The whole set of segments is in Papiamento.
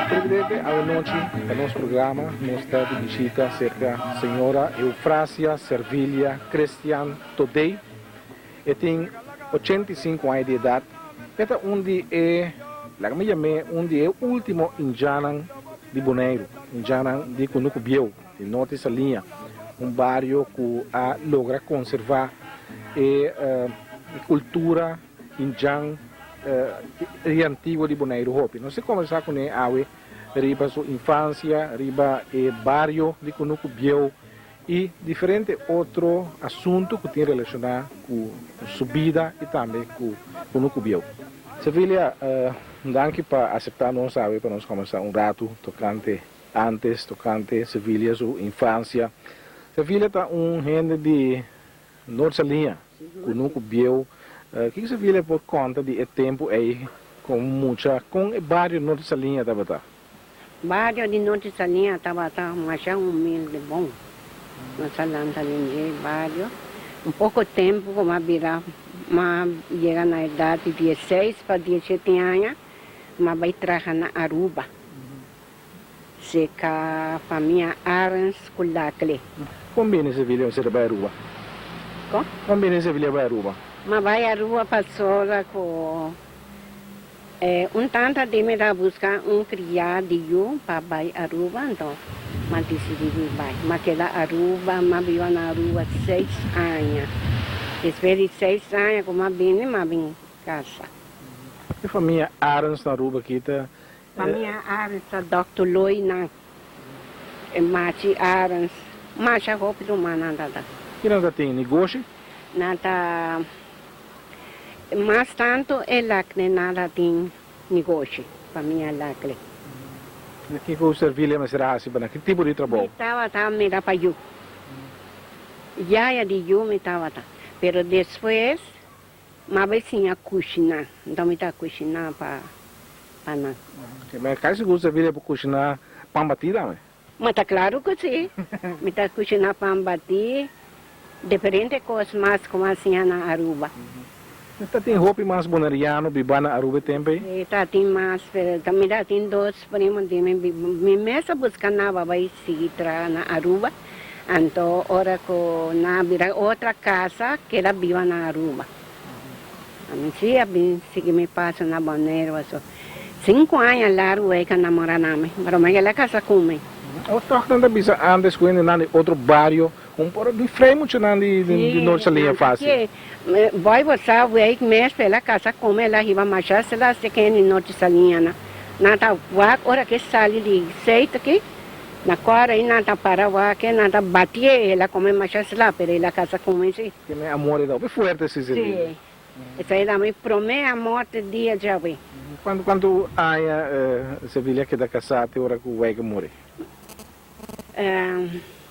Presidente, awanochi pa nos programa nos ta di bishita serka señora Eufrasia Servilia Christian Todey. E tin 85 aña di edat. E ta un di e, laga mi yam'é, un di e último indjannan di Boneiru, indjannan di Kunuku Bieu, di Norte Saliña, un bario ku a logra konservá e kultura indjan i antiguo di Boneiru hopi. Nos ta kombersá kuné awe riba su infansia, riba e bario di Kunuku Bieu i diferente otro asuntu ku tin relashoná ku su bida i tambe ku Kunuku Bieu. Sevilia, danki pa aseptá nos awe pa nos kombersá un ratu tokante antes, tokante Sevilia su infansia. Sevilia ta un hende di Noord Saliña, Kunuku Bieu. Kiko Sevilia por konta di e tempu ei kon mucha, kon e bario Noord Saliña tabata? Bario di Norte Saliña tabata masha humilde bon. Nos a lanta den dje bario. Un poko tempu ku m'a bira, m'a yega na edat di dieseis pa dieshete aña, m'a bai traha na Aruba, serka famia Arends ku Lacle. Kon bini Sevilia mester a bai Aruba? Kon? Kon bini Sevilia bai Aruba? M'a bai Aruba pasobra ku Un tanta di mi ta buska un kriá di yu pa bai Aruba, anto m'a disidí di bai. M'a keda Aruba, m'a biba na Aruba seis aña. Despues di seis aña ku m'a bini, m'a bin kasa. E famia Arends na Aruba ki ta? Famia Arends ta Dòkter Looy nan, e Machi Arends, masha hopi rumannan ta ta. Ki nan ta tin negoshi? Nan ta. Mas tantu e lakne nada tin negoshi pa mi a lakle. Kiko Servilia mester a hasi pa nan? Ki tipo di trabou? Mi tabata mira pa yu. Yaya di yu mi tabata. Pero despues m'a bai siña kushiná. Nton mi ta kushiná pa pa nan. Ma kai sigur Servilia por kushiná pan batí tambe? Ma ta klaru ku si. Mi ta kushiná pan batí, diferente kos mas ku a siña na Aruba. Ta tin hopi mas boneriano bibá na Aruba e tempu ei? Si, ta tin mas, pero ta mi ta tin dos primo di mi biba. Mi mes a buska nan pa bai sigui traha na Aruba, anto ora ku nan a bira otra kasa keda biba na Aruba. Ami si a bin sigui mi paso na Boneiru aso. Sinku aña largu e ka namora na mi, pero mi keda kasa ku mi. O tòg nan ta bisa ántes ku hende nan di otro bario un por a bin frei muchanan di Noord Saliña fásil. Si, boy bo sa week mes pa el a kasa ku mi el a hiba masha sela si ken di Noord Saliña nan. Nan ta wak ora ke sali di seit aki na kòrda i nan ta para wak e nan ta batié el a kome masha sela pero el a kasa ku mi si. Keme amor e ta hopi fuerte si Silvina. Si, esei ta mi prome amor te dia djawe. Cuantu cuantu aña Sevilia keda casá te ora cu Weike muri?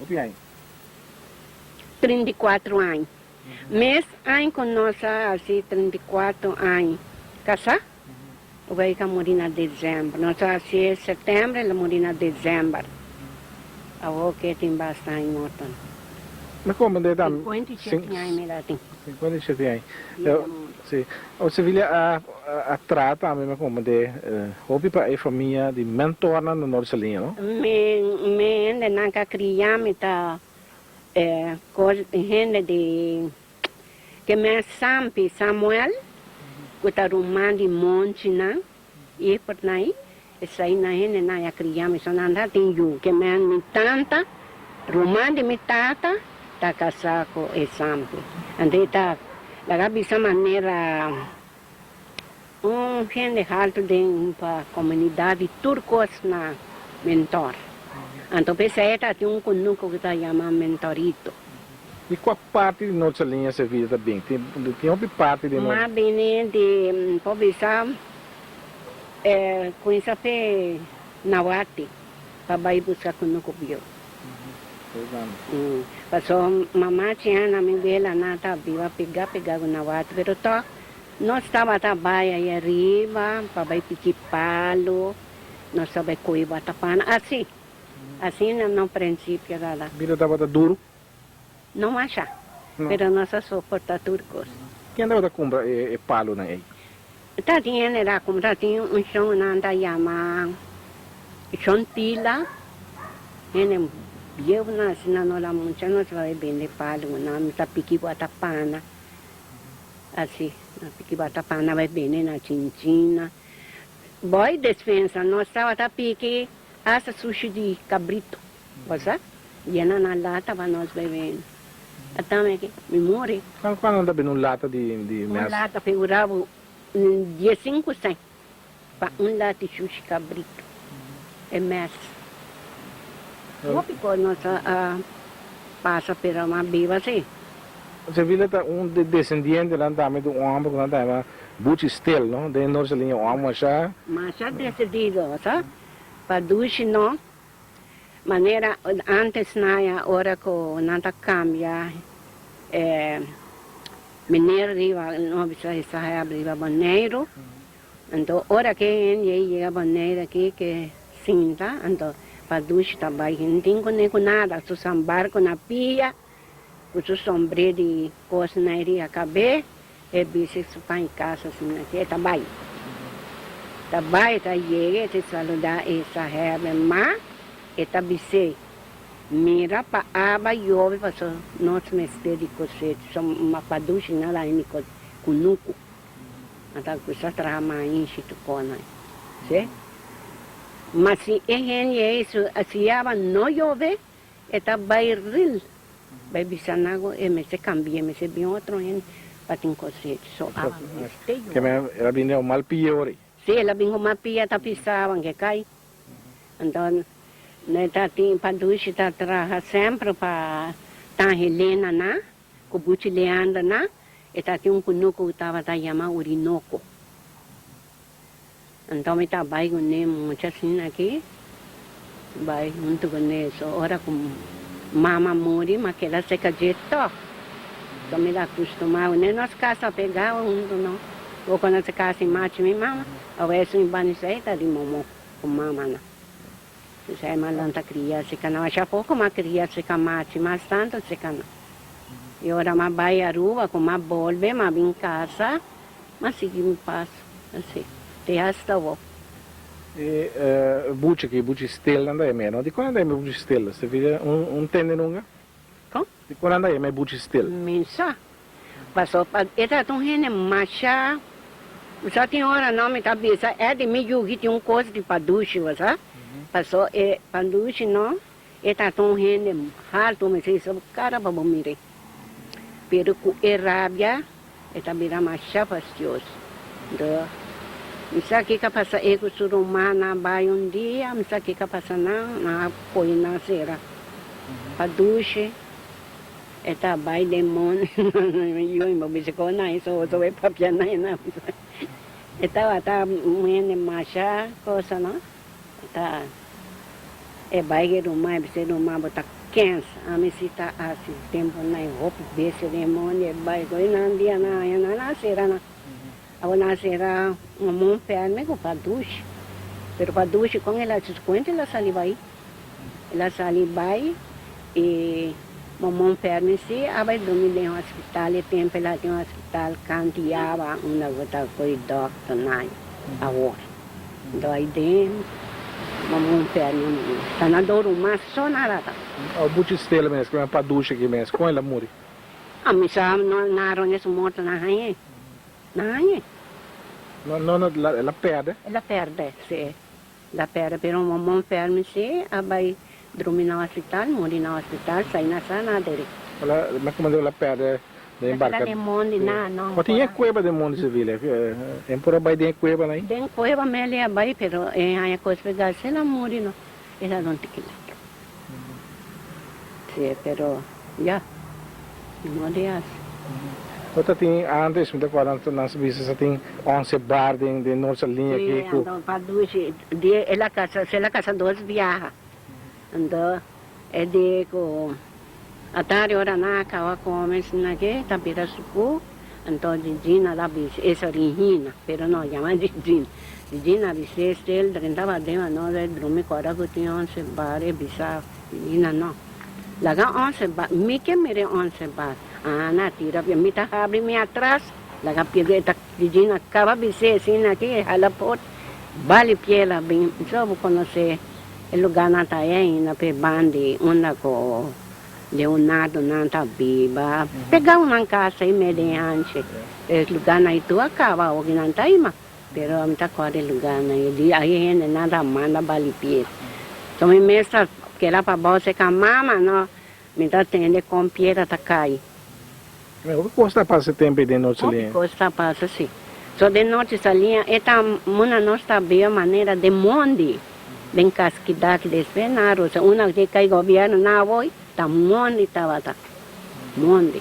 Hopi aña. 34 aña. Mes aña cu nos a haci 34 aña casá, Weike a muri na december. Nos a haci september, el a muri na december. Awor ke tin basta aña morto. Mi comprende tambe. 57 aña mi ta tin. 57 aña. Si. O Sevilia a a traha tambe mi comprende hopi pa e famia di mentornan na Noord Saliña, no? Mi mi hendenan ka cria mi ta. Cos hende di ke men Sampi Samuel ku ta ruman di Monchinan i por nai esai nan hende nan a kria mi so nan ta tin yu ke men mi tanta ruman di mi tata ta kasá ku e Sampi anto e ta laga bisa manera un hende haltu den pa komunidat di tur kos na mentor. Anto p'esei ta tin un kunuku ku ta yama mentorito. Di kua parti di Noord Saliña Sevilla ta bin? Tin hopi parti di Noord. M'a bini di por bisa kuinsa p'e Nawati pa bai buska kunuku bieu. Paso mama Chiana, mi wela nan ta biba pega pega ku Nawati pero tòg Nos tabata bai ai ariba pa bai piki palu, nos ta bai koe watapana, asi, asina no principio tabata. Bida tabata duru? No masha, pero nos a soporta tur cos. Ken tabata cumpra e palunan ei? Ta tin hende ta cumpra, tin un shon nan ta yama Shon Tila, hende bieunan asina no la mucha nos ta bai bende palu, nan ta piki watapana. Asi, na piki bata pana bai bende na chinchina. Boy despensa, nos tabata piki hasta sushi di cabrito, bo sa? Yena na lata pa nos bai bende. Ata mi aki, mi muri. Cuanto cuando nan ta bende un lata di di Un mes? lata figura bo diesinku cent pa un lata di sushi cabrito, e mes. Hopi cos nos a pasa pero a biba si. Sevilla ta un de desendientenan tambe di un homber ku nan ta yama Buchi Stil, no? Den Noord Saliña un homber masha. Masha decidido, sa? Pa dushi no. Manera antes naya ora ku nan ta cambia e meneer riba, no bisa e saheb riba Boneiru. Anto ora ke hende ei yega Boneiru aki ke sinta, anto pa dushi ta bai, no tin kuné ku nada, su san barco na pia. Ku su sombré di kos na e ria kab'é, e bisi su pan i kasa asina ki e ta bai. Ta bai ta yega e ta saludá e sahebe, ma e ta bis'é, Mira pa aba yobe paso nos mester di kosecha, so ma pa dushi nada hende kunuku. A ta kusa traha mainshi tu kona. Si? Ma si e hende ei su si aba no yobe, E ta bai ril bai bisa nan ku e mester kambia, e mester bin otro hende pa tin kosecha. So awa mester Ke yobe. men el a bin den un mal pia ora ei. Si, el a bin ku mal pia ta pisa awa ke kai. Anto ne ta tin pa dushi ta traha semper pa Tan Helena na ku Buchi Leandro na e ta tin un kunuku ku tabata yama Orinoco. Anto mi ta bai kuné mucha asina aki, bai huntu kuné. So ora ku mama muri m'a keda seka dje tòg. So mi ta akustumá kuné. Nos kasa pegá huntu no. Bo konosé kasi machi mi mama? Awe esun i bani sei ta di momo ku mama nan. Esei m'a lanta kria seka nan. Masha poko m'a kria seka machi, mas tantu seka nan. I ora m'a bai Aruba ku m'a bolbe m'a bin kasa. M'a sigui mi paso así te hasta awor. E buchi aki, buchi stil nan ta yama e, no? Di kon nan ta yama e buchi stil? Sevilla, un tende nunca? Kon? Di kon nan ta yama e buchi stil? Mi sa. Paso pa e ta un hende masha, bo sa tin ora no mi ta bisa Eddy mi yugi tin un kos di padushi, bo sa? Paso e padushi no, e ta un hende haltu, mi sa bisa bo kara pa bo mir'é. Pero ku e rabia e ta bira masha fastioso. Anto mi sa kiko a pasa e ku su rumannan bai un dia, mi sa kiko a pasa nan, nan a kohe nan sera pa dushi, e ta bai den mondi, yo mi bisa kon nan eso oso bai papia nan e nan bisa. E tabata un hende masha cosa no. Ta e bai e ruman e bisa e ruman bo ta kens ami si ta hasi tempo nan e hopi bese den mondi e bai ku e nan dia nan haña nan a sera nan abo nan a sera un mon ferme ku padushi pero padushi kon el a hasi su kuenta el a sali bai el a sali bai i momon ferme si a bai drumi den hospital e tempo el a tin hospital kantiaba unda ku ta koe dokter nan awor. Doi den. Momo un fermi a muri. Ta na doru mas so na rata. O buchi stela mes, ku pa dusha ki mes, kon el a muri? A mi sa no na ronde su morto na hañ'é. Na hañ'é. No, no, no, el a pèrdè? El a pèrdè, sí. El a pèrdè, pero momo un fermi sí a bai drumi na hospital, muri na hospital, sai na sa na deri. El a, mi a komand'é el a pèrdè den barka. Den mondi na, no. Bo tin e kueba den mondi Sevilla? E por a bai den e kueba na ei? Den kueba Meli a bai, pero e haña kos pegá, si el a muri no, el a don tiki latro. Sí, pero ya, ni modo di hasi. Bo ta tin antes, mi ta kòrda nan sa bisa sa tin onse bar den den Noord Saliña aki Sí, ku. anto pa dushi, di el a kasa, si el a kasa dos biaha, anto e di ku atari ora nan a kaba kome asina ke ta bira suku, anto Gigina la bisa, esa Rigina, pero no yama Gigina, Gigina a bisa estel drenta paden ano e drumi kòrda ku tin onse bar e bisa Gigina no laga onse bar mi ke mira e onse bar ana tira pia mi ta habri mi atras laga pia e ta Gigina kaba bis'é asina ke e hala pot bali piela bin so bo konosé e lugarnan ta ei ainda p'e bandi unda ku Leonardo nan ta biba pega un casa i mede e hanchi e lugarnan ei tur a caba awor ki nan ta ima pero mi ta corda e lugarnan ei di ahi hende nan ta manda bali pies so mi mes ta keda pabao cerca mama no mi ta tende con piedra ta cay. Hopi cos ta pasa e tempo ei den nochi Hopi liña. cos ta pasa si. So den nochi salia e ta muna nos ta biba manera den mondi den kaskidaki despues nan a rusa una ke kai gobierno nan a woi ta mondi tabata mondi.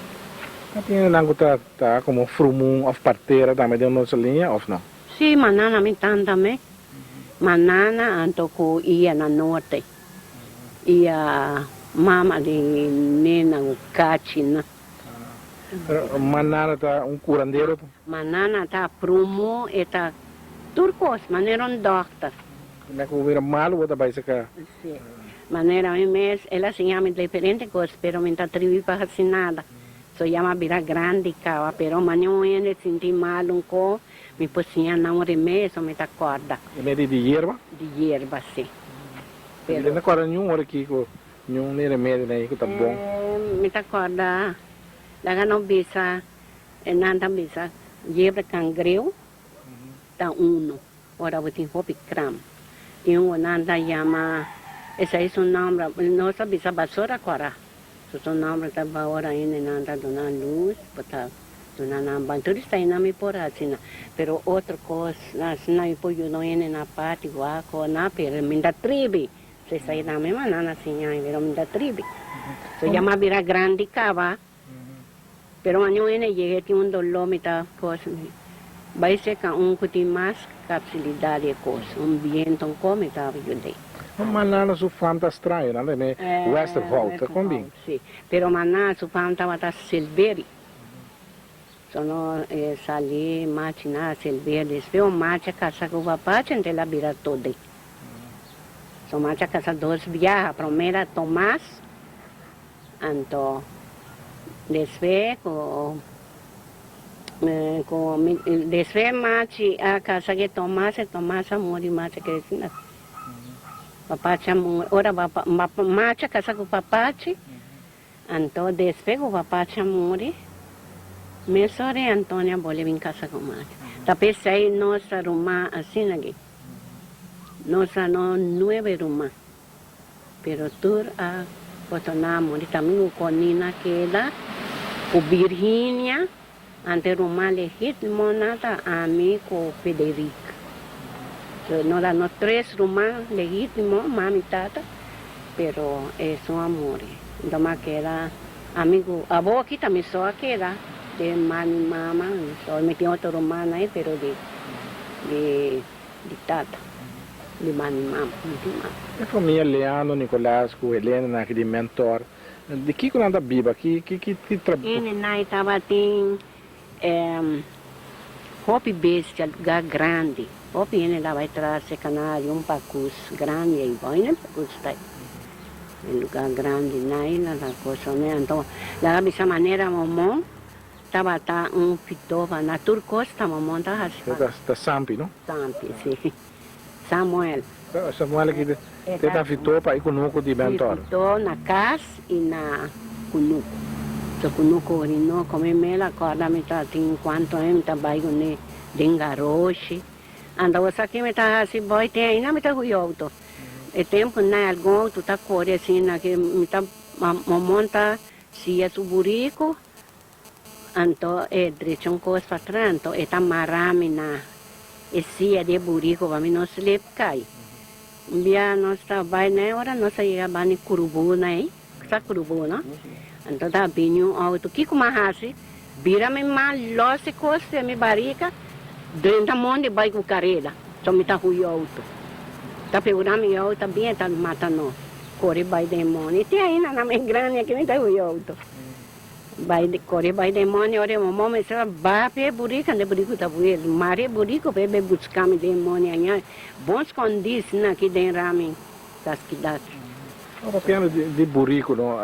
Ta tin hendenan ku ta ta komo frumun of partera tambe den nochi liña of no? Si manana mi tanta me manana anto ku ia na norte ia mama di nena ku kachi nan. Pero Manana ta un curandero? Manana ta prumo, e ta tur cos, manera un dokter. Mira cu mira malo bo ta bay saca. Si. Manera mi mes, el a siña mi diferente cos, pero mi ta tribi pa haci nada. So ya mi a bira grandi caba, pero mane un hende sinti malo un co, mi por siña nan un remedio, so mi ta corda. Remedio di yerba? Di yerba, si. Pero. Mi ta corda niun ora aki cu Niun ni remedio na ei ku ta bon. Mi ta kòrda laga nos bisa e nan ta bisa yebra kangreu ta unu ora bo tin hopi kram. Tin un ku nan ta yama esei su nòmber nos ta bisa basora kòrá su su nòmber ta ora hende nan ta duna lus bo ta duna nan ban tur esei nan mi por hasi nan pero otro kos asina mi por yuda un hende na parti wak o na pero mi ta tribi. Esei tambe ma nan a siña mi, pero mi ta tribi. So ya m'a bira grandi caba, pero wanneer un hende yega e tin un dolor mi ta cos mi bay cerca un cu tin mas capsilidad di e cos, un biento un cos mi ta yud'e. Ma Nana su fam ta straño, nan ta yam'e Westerhout, ta con bin? Si, pero ma Nana su fam tabata Silberi. So no e sali machi na Silberi, despues un machi a casa cu papachi, enton el a bira tode. Tomas a casa dos biaha, prome era Tomas, anto despues cu cu despues Machi a casa cu Tomas, e Tomas a muri, Machi a crece na Papachi a muri, ora Machi a casa cu Papachi, anto despues cu Papachi a muri, mesora e Antonio a bolbe bin casa cu Machi, ta pesey nos ta ruma asina aki. Nos a no nuebe ruman, pero tur a botoná muri. Ta mi ku Nina keda ku Virginia, ante ruman legítimonan ta ami ku Federic. So nos a no tres ruman legítimo, mami i tata, pero esun a muri. Enton mi a keda ami ku abo aki ta mi so a keda den mami i mama, mi so. Mi tin otro rumannan ei pero di. Di di tata, di mami mama, mi tin mama. E famia Leandro, Nicolas ku Helena nan aki di Mentor, di kiko nan ta biba? Ki ki ki ki trabou? Ene nai tabatin hopi bestia, lugar grandi. Hopi hende ta bai tras e kanario, un pakus grandi ei bo hende pakus ta ei. E lugar grandi nai nan ta kosa anto nan a bisa manera momo. Tabata un pitova na tur cos ta momon ta haci pa. Ta sampi no? Sampi si. Samuel. Samuel aki te ta fitó pa e kunuku di Mentor. Fitó na kas i na kunuku. So kunuku Orinoco mi mel a kòrda mi ta tin kuantu aña mi ta bai kuné den garoshi. Anda bo sa ke mi ta hasi bòi te ainda mi ta hui outo. E tempu nan algun outo ta kore asina ke mi ta monta siya su buriku. Anto e drecha un kos pa tra, anto e ta mara mi na e sia di e buriku pa mi no slip kai. Un bia nos ta bai na e ora nos a yega bani Kurubuna ei, sa Kurubu no? Anto ta bini un outo, kiko mi a hasi? Bira mi man los e kos den mi barika, drenta mondi bai ku kareda, so mi ta hui outo. Ta pegura mi outo ta bin e ta mata nos, kore bai den mondi. Te ainda na mi grandi aki mi ta hui outo. Bai kore bai demonio ora e momo mester a bapia e burico anda e burico ta buel mara e burico pa e bai busca mi demonio aña bon scondi asina aki den rami kaskidat. No papiando di burico no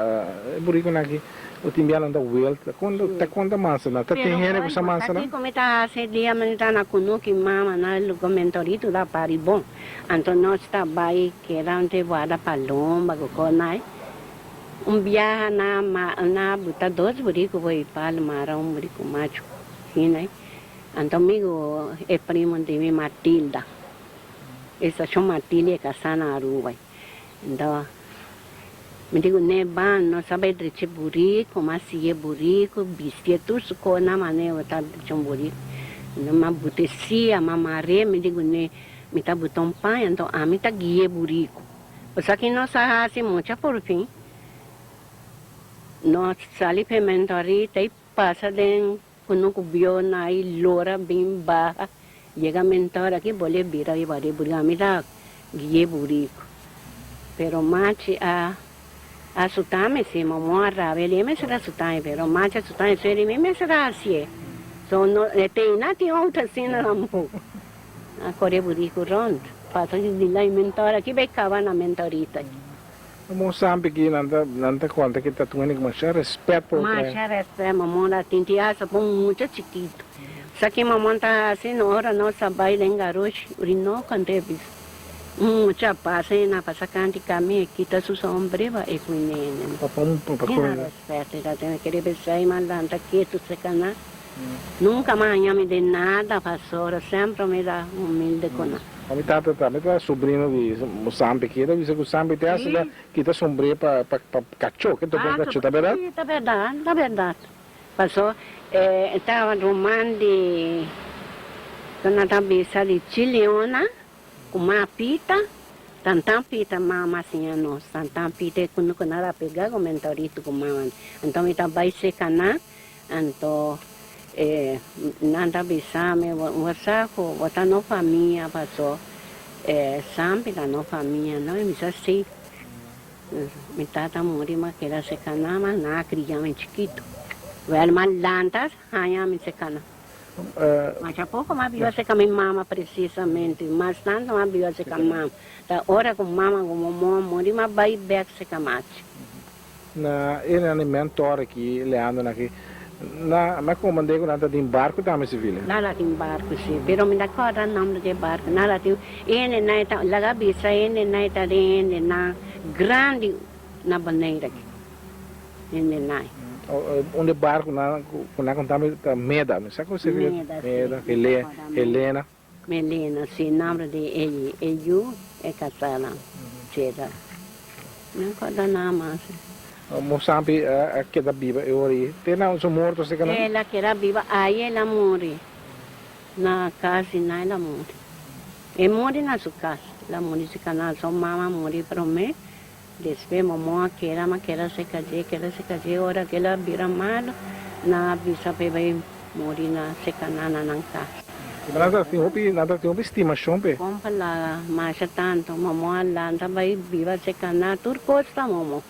e buriconan aki bo tin bia nan ta wel ta con ta mansa nan ta tin hende cu sa mansa nan. Pero kico mi ta haci e dia mi ta na cunuki mama na lugar mentorito ta pari bon anto nos ta bai keda ante guarda palomba cu conai. Un biaha na na buta dos buriku bo i pal mara un buriku machu hinai. Anto mi ku e primo di mi Matilda, e stashon Matilda e kasá na Aruba. Anto mi di ku ne ban nos a bai drecha e buriku, m'a siye buriku, bistié tur su kos nan manera bo ta drecha un buriku. Anto m'a buta e sia, m'a mar'é, mi di ku ne mi ta buta un paña, anto ami ta guia e buriku. Esaki nos a hasi mucha porfin. Nos sali p'e Mentorita i pasa den kunuku biona i lora bin baha yega Mentor aki bol'e bira riba di buriku. Ami ta gui'e buriku. Pero machi a asuta mi si, momo a rabia di e mester asuta mi pero machi a asuta mi so e di mi mester a hasi'e. So no e teina tin outo asina tampoco. A kore buriku rond. Pasa di di la Mentor aki bai kaba na Mentorita. Momo sampi ki nan ta nan ta konta ki ta tuni ku masha respet pa otro hende. Masha respet momo ta tin ti hasta pa un mucha chikitu. Sa ki momo ta hasi no ora nos a bai den garoshi Orinoco anto e bisa un mucha a pasa i na pasa kanti kami e kita su sombre pa e ku nene. Pa pa un pa Tin ku. respet e ta tene kere besai mas lanta ketu seka nan. Nunca m'a haña mi den nada pasobra semper mi ta humilde cu nan. Ma mi tata tambe ta sobrino di Sampi ki e ta bisa cu Sampi te hasta ta kita sombré pa pa pa cacho ke toca cacho ta berdad? Si ta berdad ta berdad paso e ta ruman di cu nan ta bisa di Chiliona cu ma pita tantan pita mama siña nos tantan pita e cunucu nan ta pega cu mentorito cu mama anto mi ta bay seca nan. Anto e nan ta bisa mi, Bo sa ku bo ta no famia, paso e Sampi ta no famia no. Mi bisa si. Mi tata muri mi a keda seka nan, mas nan a kria mi chikitu. Wèl mi a lanta haña mi seka nan. Masha poko mi a biba seka mi mama presisamente, mas tantu mi a biba seka mama. Ta ora ku mama ku momo a muri mi a bai bèk seka machi. Na e nan e mentor aki, Leandro nan aki, na mi a komprende ku nan ta den barku tambe Civile. Nan ta den barku si, pero mi ta kòrda nomber di e barku. Nan ta den hende nan ta laga bisa hende nan ta den hende nan grandi na Bonaire aki, hende nan. Un di e barku nan ku nan konta mi ta Meda, mi sa ku Civile? Meda si, Meda, mi ta kòrda Meda. Helena. Melina, si nomber di e e yu e casada Cesar. Mi no corda nada mas. Mosampi a keda biba e ora ei te na su morto así kena? El a keda biba ai el a muri na cas di nan el a muri. E muri na su cas, el a muri si cana su mama a muri prome, despues momo a keda ma keda cerca dje keda cerca dje ora ke el a bira malo nan a bisa pa e bai Muri na seka nan na nan kas. Nan ta tin hopi, nan ta tin hopi stimashon p'e. Kon pa laga masha tantu. Momo a lanta bai biba seka nan. Tur kos ta momo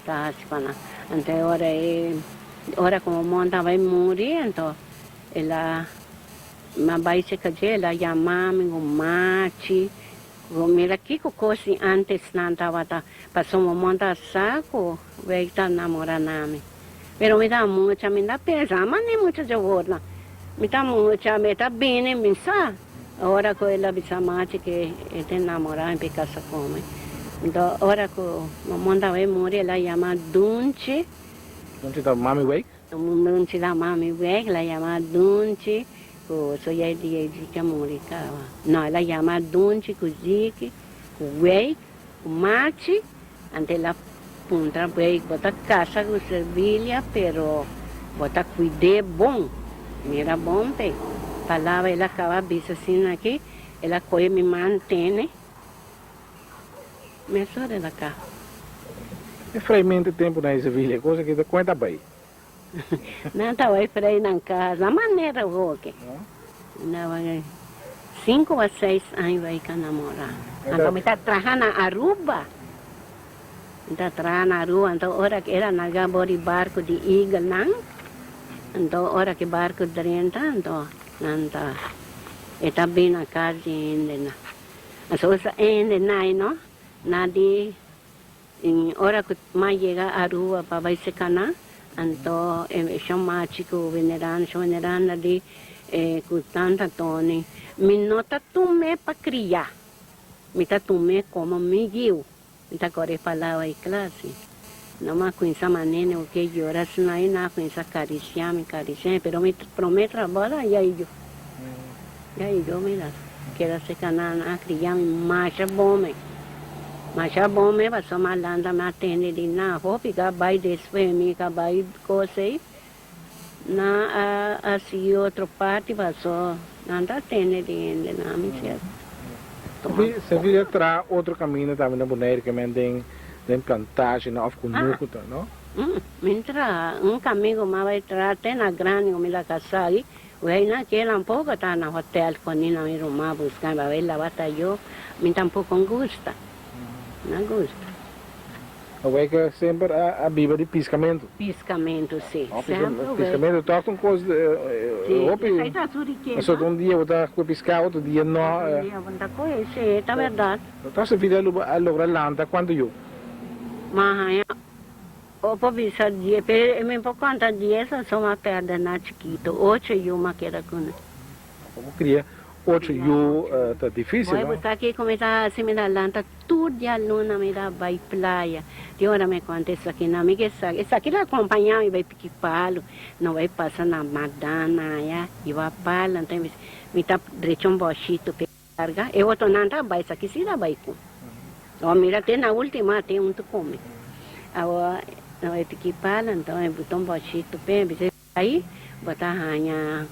ta hasi pa nan. Anto e ora e ora ku momo ta bai muri anto el a mi a bai seka dje el a yama mi ku machi ku mira kiko kos di antes nan tabata pasobra momo ta sa ku wei ta namora na mi. Pero mi ta mucha, mi ta pensa, ma ni mucha dje worda. Mi ta mucha, mi ta bini, mi sa. Ora ku el a bisa Machi ku e ta enamorá en kasa ku mi. Anto ora ku Momon tabata muri el a yama Dunchi. Dunchi ta mami wijk? Dunchi ta mami wijk, el a yama Dunchi ku so ya e dia e Ziki a muri kaba. No, el a yama Dunchi ku Ziki ku wijk ku Machi, anto el a puntra wijk bo ta kasa ku Servilia pero bo ta kuid'é bon, mira bon p'e palabra el a kaba bisa asina aki, el a kohe mi man tene. Mesora el a ka. E freimente tempu na Isabel, cosa ki ta cuenta bay. Nan ta bay frei nan casa, manera hoke. Nan bay cinco a seis aña bay ka namora. Anto mi ta traha na Aruba. Mi ta traha na Aruba, anto ora ki era na gabor di barco di Eagle nan, anto ora ki barco drenta, anto nan ta, e ta bin na cas di hende nan. Anto esa hende nai no, na di ora ku m'a yega Aruba pa bai seka nan, anto e shon machi ku Veneranda, shon Veneranda di ku tanta Tony, mi no ta tum'é pa kriá, mi ta tum'é komo mi yiu. Mi ta kore palabra i klase. No m'a kuminsá manera ku ke yora asina i nan a kuminsá karisiá mi, karisiá mi, pero mi promé trabou la ya i yo. Ya i yo mi la keda serka nan, nan a kriá mi masha bon me. Masha bon me pasobra m'a lanta mi a tende di nan hopi ka bai despues mi ka bai kos ei, nan a a sigui otro parti pasobra nan ta tende di hende nan mi sierto. Servia traha otro kaminda tambe na Bonaire ke men den den plantage nan of kunuku ta no? Mi traha un kaminda ku mi a bai traha te na grandi ku mi ta kasa ahi, wei nan ke tampoco ta na hotel kondi nan mi ruman buska mi pa bai laba tayo, mi tampoco gusta, no gusta. Awey ke semper a biba di piskamentu. Piskamentu, si. Semper awey. Piskamentu tòg ta un kos hopi. Esei ta su rikesa. Pasobra un dia bo ta kohe piská, otro dia no. Otro dia bo no ta kohe, si, ta bèrdat. Tòg se vida a logra lanta kuantu yu? Ma haña o por bisa dies, pero mi por konta dies pasobra mi a pèrdè na chikitu, ocho yu mi a keda kuné. Komo kria ocho yu ta dificil no? Bo sa kico mi ta haci? Mi ta lanta tur dia luna mi ta bay playa. Tin ora mi conta esaki na mi ke esaki. Esaki ta acompaña mi bay piki palo. No bay pasa na Madana aya hiba palo. Anto mi ta drecha un boshito pe carga. E otronan ta bay esaki si ta bay cu. Awor mira te na ultima tin un ta come. Awor no bay piki palo anto mi buta un boshito pe mi bisa. Ai bo ta haña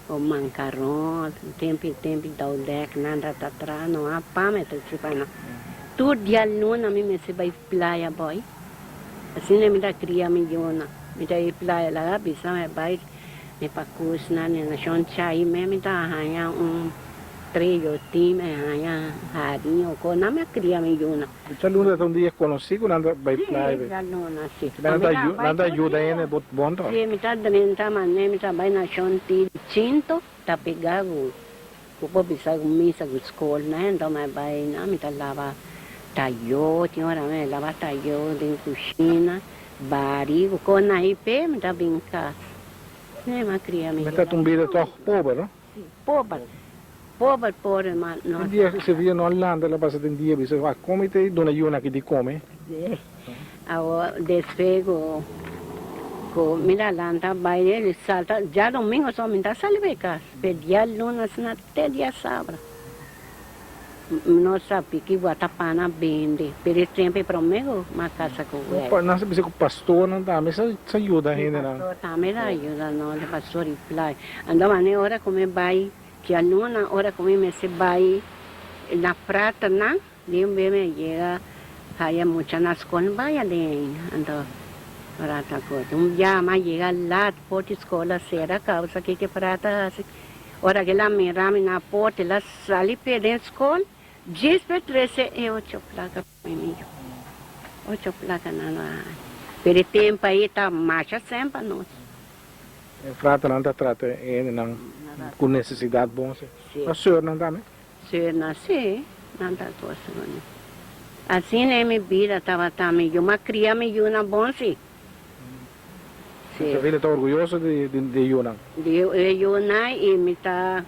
bo mankaron, tempi tempi doudek nan ta ta traha no a pa me ta chupa nan. Tur dia luna mi mester bai playa boy. Asina mi ta kria mi yunan. Mi ta bai playa laga bisa mi bai ne pakusnan ne nashon chai me mi ta haña un trillo tin mi haña harin o ko nan mi a kria mi yunan. Djaluna ta un dia konosí ku nan ta bai playa be. Djaluna, si. Nan ta nan ta yuda hende bo bon to. Si, mi ta drenta mane mi ta bai na shon ti chinto ta pega ku ku por bisa ku misa ku skol nan enton mi a bai nan mi ta laba tayo tin ora mi a laba tayo den kushina bari ku kon na hipé mi ta bin kas. Mi a kria mi Mi ta un bida tòg pober no. Si, pober. Pober pober ma no. Un dia Sevilla no a lanta el a pasa den dia bisa wak come te duna yuna aki di come. Si. Awor despues cu cu mi ta lanta bay el salta djadomingo so mi ta sali bay cas pe dialuna asina te diasabra. No sa piki guatapana bende, pero e tempo e prome ku m'a kasa ku wèl. Nan sa bisa ku pastornan tambe sa sa yuda hendenan. Si pastor tambe ta yuda nos, e pastor di playa. Anto mane ora ku mi bai djaluna, ora ku mi mester bai na pratanan, di un bes mi a yega haya mucha na skol baya den anto prata ku un bia m'a yega lat for di skol a sera kousa kiko prata hasi. Ora ku el a mira mi na porta, el a sali p'e den skol, djis p'e trese e ocho plaka pa mi. Ocho plaka nan lo a haña. Pero e tempu ei ta masha sèn pa nos. E fraternan ta trata e hendenan ku nesesidat bon si. Ma sùrnan tambe? Sùrnan si, nan ta gosa ku nos. Asina e mi bida tabata mi yu. M'a kria mi yunan bon si. Sí. Sevilla ta orguyoso di di yunan. Di e yunan y mi ta.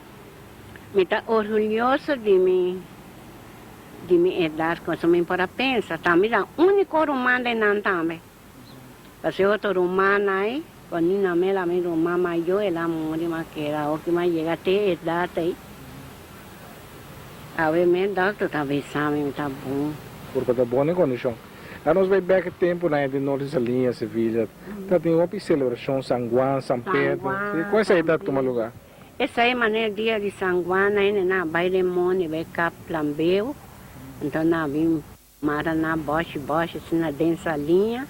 Mi ta orgulyoso di mi di mi edat ku mi por a pensa ta mi ta úniko ruman den nan tambe. Pasobra e otro rumannan ei ku ni nan mira mi ruman mayó el a muri mi a keda hopi mi a yega te edat ei. Awe mi dòkter ta bisa mi mi ta bon. Kurpa ta bon den kondishon. A nos bai bek e tempunan ei den Norte Saliña, Sevilla. Ta tin hopi selebrashon, San Juan, San San Pedro. Juan, Kon esei San ta tuma Pedro. lugá? Esei manera dia di San Juan ainda nan a bai den mondi bai kap plambeu, anto nan a bin mara nan bòshi bòshi asina den saliña,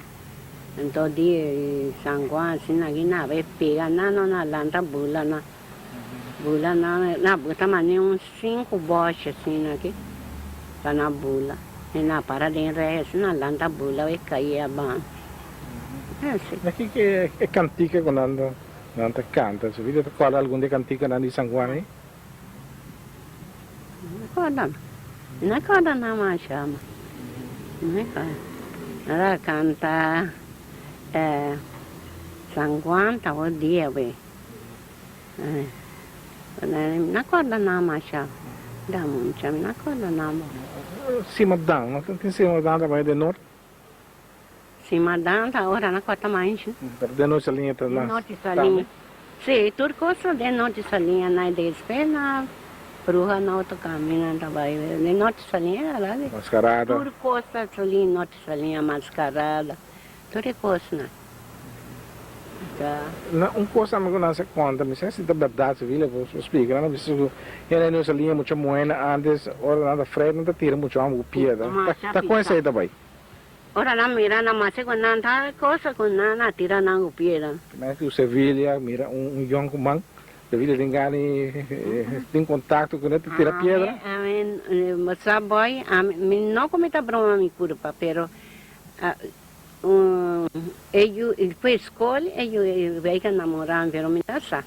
anto dia di San Juan asina aki nan a bai pega nan, no nan a lanta bula nan, bula nan, nan a buta manera un sinku bòshi asina aki pa nan bula, i nan a para den rei asina nan a lanta bula bai kai aban. Asi. Na kiko e kantika ku nan ta Nan ta canta. Su vida ta corda algun di e canticanan di San Juan ei? No corda no. Mi no corda nan masha ma. Mi no corda. Nan ta canta eh San Juan ta bo dia be. Eh mi no corda nan masha. Da mucha mi no corda nan bo. Simadan, no tin simadan ta bai den noord? Si madan ta ora na kota manchi. Pero den nochi saliña ta Den mas nochi tambe. saliña. Si, tur kos ta den nochi saliña na e despe na bruha na otro kaminda ta bai. Den nochi saliña ta la. Maskarada. Tur kos ta sali nochi saliña, maskarada, tur e kosnan. Ta. Na un kos tambe ku nan sa konta, mi sa si ta bèrdat, si Willy por splika, nan a bisa ku hende den nochi saliña mucha muhé antes ora nan ta frei nan ta tira mucha hòmber ku piedra. Ta kon esei ta bai? Ora nan mira nan mase ku nan ta cosa ku nan a tira nan ku piedra. Mester ku Sevilla mira un yòn ku man, Sevilla tin gana di tin kontakto ku nan ta tira piedra. Ami, ami, sa boy, ami, mi no ku mi ta broma mi kurpa, pero e yu, despues skol e yu bay ta namora mi, pero mi ta sa.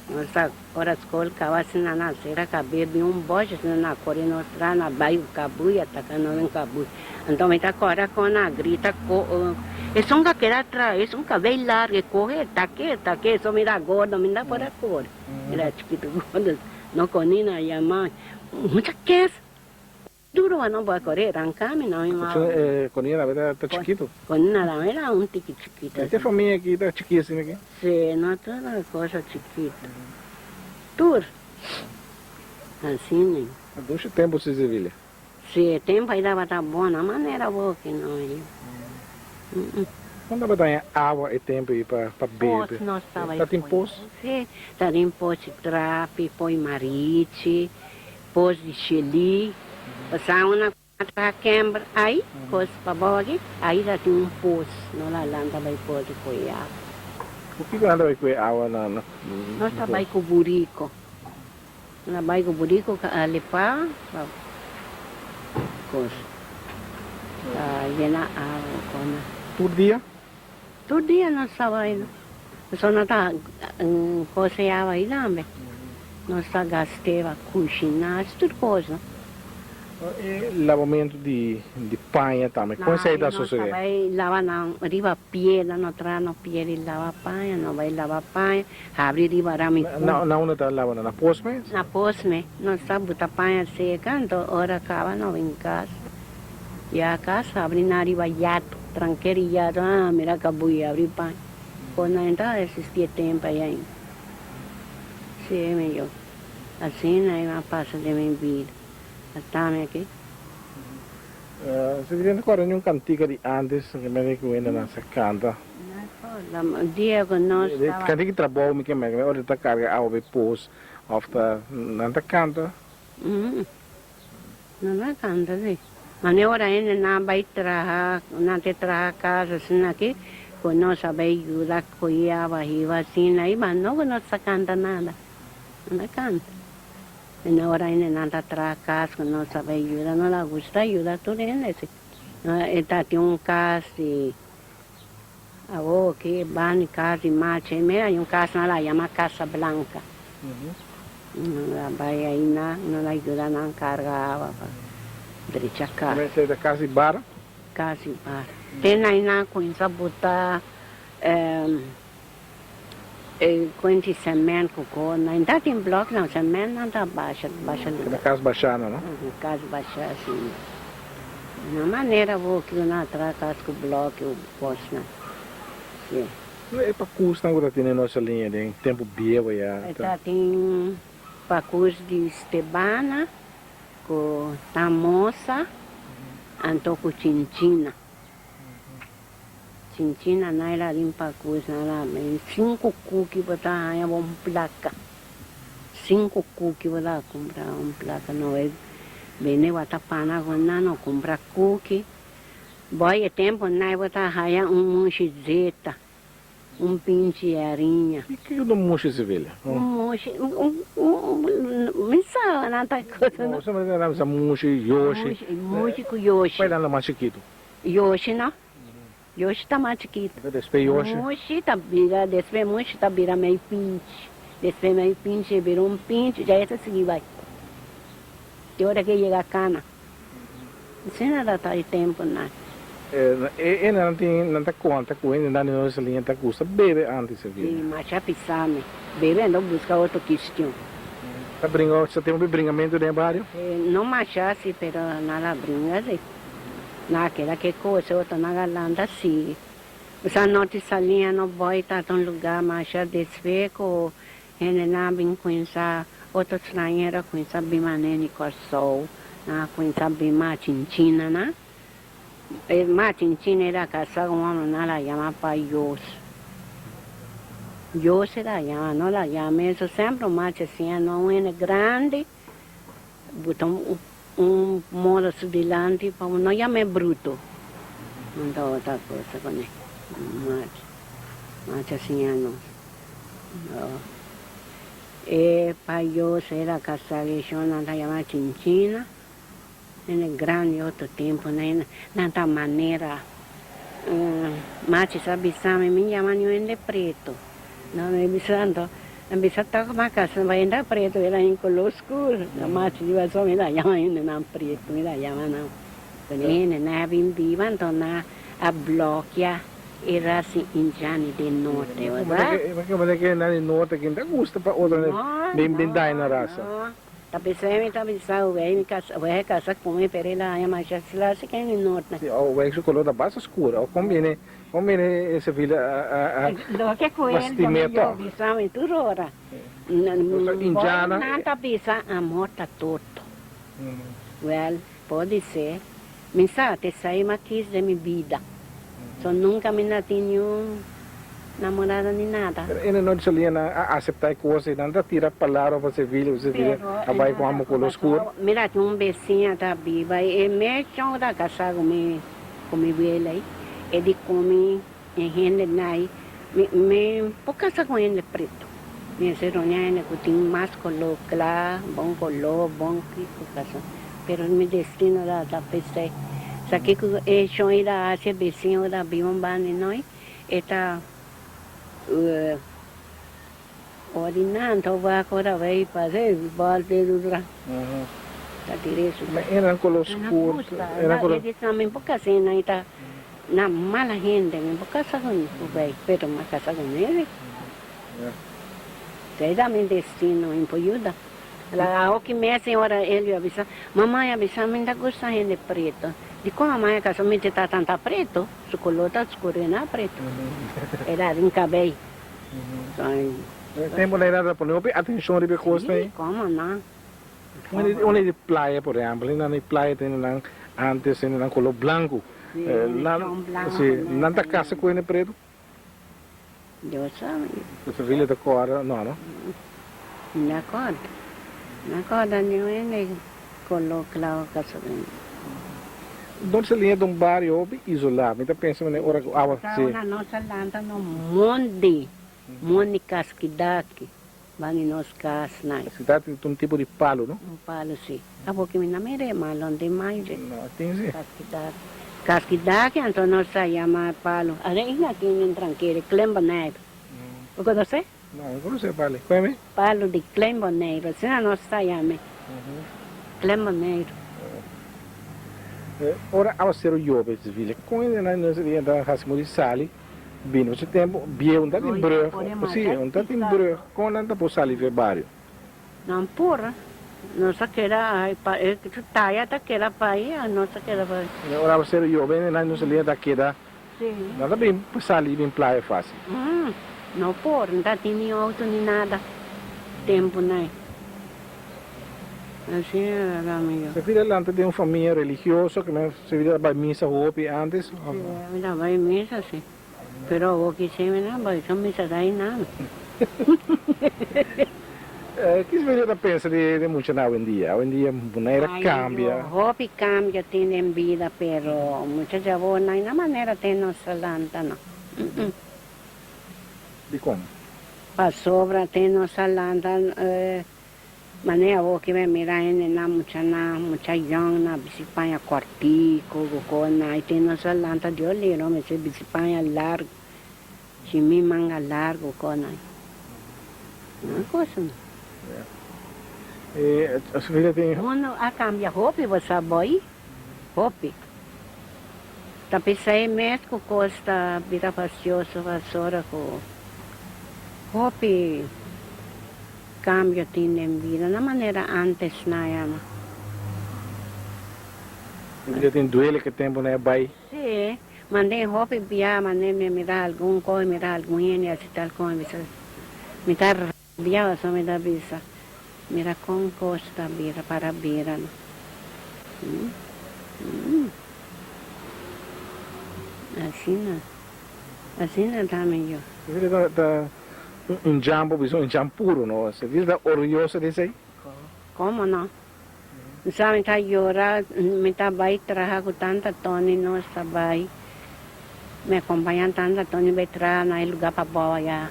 Nos ta ora skol kaba asina nan sera kabes bin un bosh asina nan kore nos tra nan bai ku kabuya taka nos den kabuya. Anto mi ta kòrda kon nan a grita ko esun ka keda atras esun kabei largu e kohe e take e take eso mi ta gordo mi no ta por a kore mi ta chikitu gordo no koni nan yama mucha kes. Duro a no bo a kore ranka mi no mi mama. Konina tambe ta chikitu. Konina tambe ta un tiki chikitu. Esta famia aki ta chiki asina aki? Si, no tur ta cosa chikitu. Tur. Asina. A dushi tempu si Sevilla. Si, e tempu ai tabata bon, na manera bo aki no yu. Kon tabata haña awa e tempu ei pa bebe? Pos nos tabata Ta tin pos? Si, ta tin pos di trapi, poi marichi. Pos di Shelí, pasá una traha kember ai, kos pa bòdi, ai ta tin un pos, no la lanta bai pos di koe awa. Ku kiko nan ta bai koe awa na na Nos ta bai ku buriko, nos ta bai ku buriko ka alepá pa kos, pa yena awa kona. Tur dia? Tur dia nos ta bai, pasobra nos ta koseaba ahí tambe. Nos ta gasteba kushiná, tur cosa. E labamentu di paña tambe, kon esei ta sosodé? Nos ta bai laba nan riba piedra, nos traha nos piedra i laba paña, nos bai laba paña, habri riba rami ku. Na unda ta laba nan? Na pos mes? Na pos mes. Nos ta buta paña seka, anto ora kaba nos bin kas. Ya kas habri nan riba yato, tranker yato, ah mira kabui habri paña. Por nan ta existi e tempo ei ainda. Sí, mi yu. Asina i a pasa den mi bida. Atami aki. Si bo ta kòrda niun kantika di ántes ku mi ku hendenan sa kanta? No kòrda. Dia ku nos tabata. Kantika di trabou mi ke mèk. Ora ta karga awa pa e pos òf ta nan ta kanta. Nan ta kanta si. Mane ora hende nan bai traha, nan te traha kas asina aki, ku nos a bai yuda koe awa hiba asina i ma no ku nos ta kanta nada. Nan ta kanta. Mane ora hende nan ta traha kas ku nos a bai yuda, nos a gusta yuda tur hende si. E ta tin un kas di awo aki banda di kas di machi, mira hay un kas nan la yama Casa Blanca. Nan a bai aina, nan a yuda nan carga awa pa drecha cas. Mester ta casi bar? Casi bar. Te nan a cuminsa buta. E cuenti cement cu co na ta tin blok no cement nan ta basha basha lugar. Cas basha no no? Cas basha si. Na manera bo cu nan a traha cas cu blok y cosnan si. E pacusnan cu ta tene nos liña den tempo bieu ya ta. Ta tin pacus di Stebana cu Tamosa anto cu Chinchina. Chinchina naira rin pakus nara men sinku kuki bo ta haña bo un plaka sinku kuki bo ta kumpra un plaka no e bende bo ta pana ku nan no kumpra kuki boy e tempo nai bo ta haña un mushi zeta un pinchi hariña. Kiko ta un mushi Sevilla? Un mushi un un mi sa nan ta cosa no. No nan bisa mushi yoshi. Mushi ku yoshi. Cual nan ta mas chikitu? Yoshi no. Yoshi ta mas chikitu. Despues Yoshi. Mushi ta bira, despues mushi ta bira mei pinchi. Despues mei pinchi e bira un pinchi, dja e ta sigui bai. Te ora ke yega kana. Asina ta ta e tempunan. E hendenan tin, nan ta konta ku hendenan di nos liña ta gusta bebe antes e bira. Si, masha pisa mi. Bebe anto buska otro kistion. Ta bringa, sa tin hopi bringamentu den e bario? No masha si, pero nan a bringa si. Na keda ke kos otro na galanta si. Sa noti salia no boy ta ta un lugar masha despe ku hendenan a bin kuinsa otro stranhero a kuinsa bin manera di Kòrsou nan a kuinsa bin machinchina nan. E machinchina era kasa ku un hòmber nan la yama pa Yos. Yos era yama no la yama eso semper un machi asin no un hende grandi. Buta un moda su dilanti pa bo no yam'é bruto. No ta otra cosa kuné. Machi, machi a siña nos. E payos era kasá ku e shon nan ta yama Chinchina. Hende grandi otro tempu nan ta manera machi sa bisa mi, mi yama niun hende preto. No mi bisa anto, mi bisa tok ma casa no hende preto era in color scur, machi di paso mi ta yama hendenan preto, mi ta yama nan. Pero e hendenan a bin biba anto nan a blokia e rasa indiani den norte, verdad? Como ta ke nan di norte kin ta gusta pa otro bin daña nan rasa? Ta pesey mi ta bisa wei mi casa wei casa cu mi pero el a haña masha slasi ke mi norte. Si o wei su color ta basta scur o con bini con bini e Sevilla a a Loke cu el a mi yo bisa mi tur ora Indiana nan ta bisa amor ta toto well podi ser mi sa te esey mi a kis den mi bida. So nunca mi no tin niun namorado ni nada. Pero ene no di nan a acepta e cos ey, nan ta tira palabra pa Sevilla, cu Sevilla a bay cu amo color scur. Mira tin un beciña ta biba y e mechon ta casa cu mi cu mi wela ey, e di cu mi e hende nay mi mi por casa cu hende preto, mi a roña hende cu tin mas color cla, bon color, bon kico casa. Pero mi destino ta ta p'esei. Sa kiko e shon i ta hasi e bisiño ku ta biba un banda di noi, e ta ori nan ta wak ora bay pasa e bòlta e dudra ta tira e Ma eran koló skur, eran koló. E di nan mi por kasa e nan ta nan mala hende mi por kasa ku bay pero mi a kasa ku nel. Esei ta mi destino mi por yuda. La hoki mes señora Elio a bisa, Mamai a bisa mi ta gusta hende preto. Dikon mamai a kasa mi ta tanta preto? Su kolor ta skuru e na preto. E ta den kabei. E tempo na era ta pone hopi atenshon riba e kosnan ei. Si, komo no. Unda di playa por ehempel, nan di playa tene nan antes tene nan kolor blanku. Si, nan ta kasa ku hende preto? Dios sabe. Bo familia ta corda? No, no. Mi na corda. Mi na corda niun hende color clau gasolina. Donde sa liña ta un bario hopi isola. Mi ta pensa manera ora cu awa si. Ora nos a lanta no mondi, mondi kaskidaki bani nos casnan. Kaskidaki ta un tipo di palo, no? Un palo si. Abo ki mi na mira e malon den mayo. No, tin si. Kaskidaki. Kaskidaki anto nos sa yama palo. Are i na tin den trankeri, Klein Bonaire. Bo konosé? No, mi konosé palo. Kue mi? Palo di Klein Bonaire, asina nos sa yam'e. Klein Bonaire. Ora awaseru yobe, Sevilla, kon e nan nos ta hasi muri sali? Bini su tempu bieu un ta tin brug, si, un ta tin brug, kon nan ta por sali for e bario? Nan por, nos a keda ai pa e taya ta keda pa ai, nos a keda pa ai. Ora bo ser yoben nan nos liña ta keda, nan ta bin sali bin playa fácil. No por, no ta tin ni auto ni nada tempu nan. Asina ta mi yo. Sefira lanta den un famia religioso ke men Sefira ta bai misa hopi antes of? Si, mi ta bai misa si. Pero awor kise mi no bai so misa ta einan. Ki Sefira ta pensa di e muchanan awendia? Awendia manera cambia. Ay yo, hopi cambio tin den bida pero mucha djawor no hay na manera tin nos ta lanta no. Dikon? Pasobra tin nos a lanta manera awor ki mi mira hendenan muchanan mucha yòn na bisti paña kòrtiku ku kosnan i tin nos a lanta Dios lero mester bisti paña largu shimi manga largu kosnan nan kosnan. Mundo a kambia hopi bo sa boy hopi. Ta p'esei mes ku kos ta bira fasioso pasora ku hopi kambio tin den bida na manera antes na yama. E bida tin duele ke tempu nan e bai. Sí, mand'é hopi bia, mand'é mi mira algun kos, mira algun hende hasi tal kos, mi bisa mi ta rabia pasobra mi ta bisa mira kon kos ta bira para bira no. Asina, asina ta mi yo. Esei ta ta un djan por bisa un djan puro no, esei ta orguyoso di esei? Como no? Sa mi ta yora, mi ta bai traha cu tanta Tony nos ta bai, mi acompaña tanta Tony bai traha na e lugar pa bao aya,